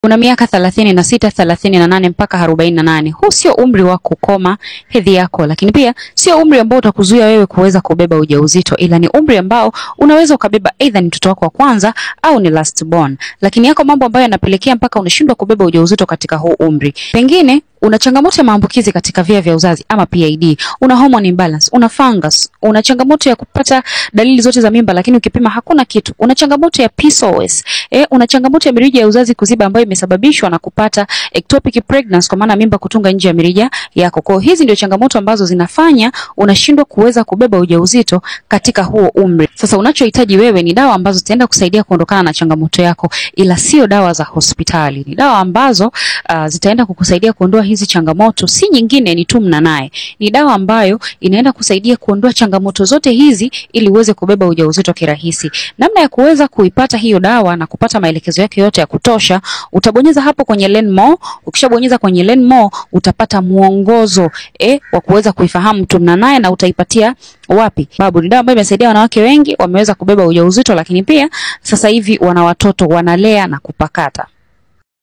Una miaka 36, 38 mpaka 48. Huu sio umri wa kukoma hedhi yako, lakini pia sio umri ambao utakuzuia wewe kuweza kubeba ujauzito, ila ni umri ambao unaweza ukabeba aidha ni mtoto wako wa kwanza au ni last born. Lakini yako mambo ambayo yanapelekea mpaka unashindwa kubeba ujauzito katika huu umri. Pengine una changamoto ya maambukizi katika via vya uzazi ama PID, una hormone imbalance, una fungus, una changamoto ya kupata dalili zote za mimba lakini ukipima hakuna kitu, una changamoto ya PCOS, una changamoto ya mirija ya uzazi kuziba ambayo imesababishwa na kupata ectopic pregnancy, kwa maana mimba kutunga nje ya mirija yako. Kwa hizi ndio changamoto ambazo zinafanya unashindwa kuweza kubeba ujauzito katika huo umri. Sasa unachohitaji wewe ni dawa ambazo zitaenda kusaidia kuondokana na changamoto yako, ila sio dawa za hospitali. Ni dawa ambazo zitaenda kukusaidia kuondoa hizi changamoto, si nyingine, ni Tumna Naye. Ni dawa ambayo inaenda kusaidia kuondoa changamoto zote hizi ili uweze kubeba ujauzito kirahisi. Namna ya kuweza kuipata hiyo dawa na kupata maelekezo yake yote ya kutosha, utabonyeza hapo kwenye Learn More. Ukishabonyeza kwenye Learn More utapata mwongozo wa kuweza kuifahamu Tumna Naye na utaipatia wapi. Babu, ni dawa ambayo imesaidia wanawake wengi wameweza kubeba ujauzito, lakini pia sasa hivi wana watoto wanalea na kupakata.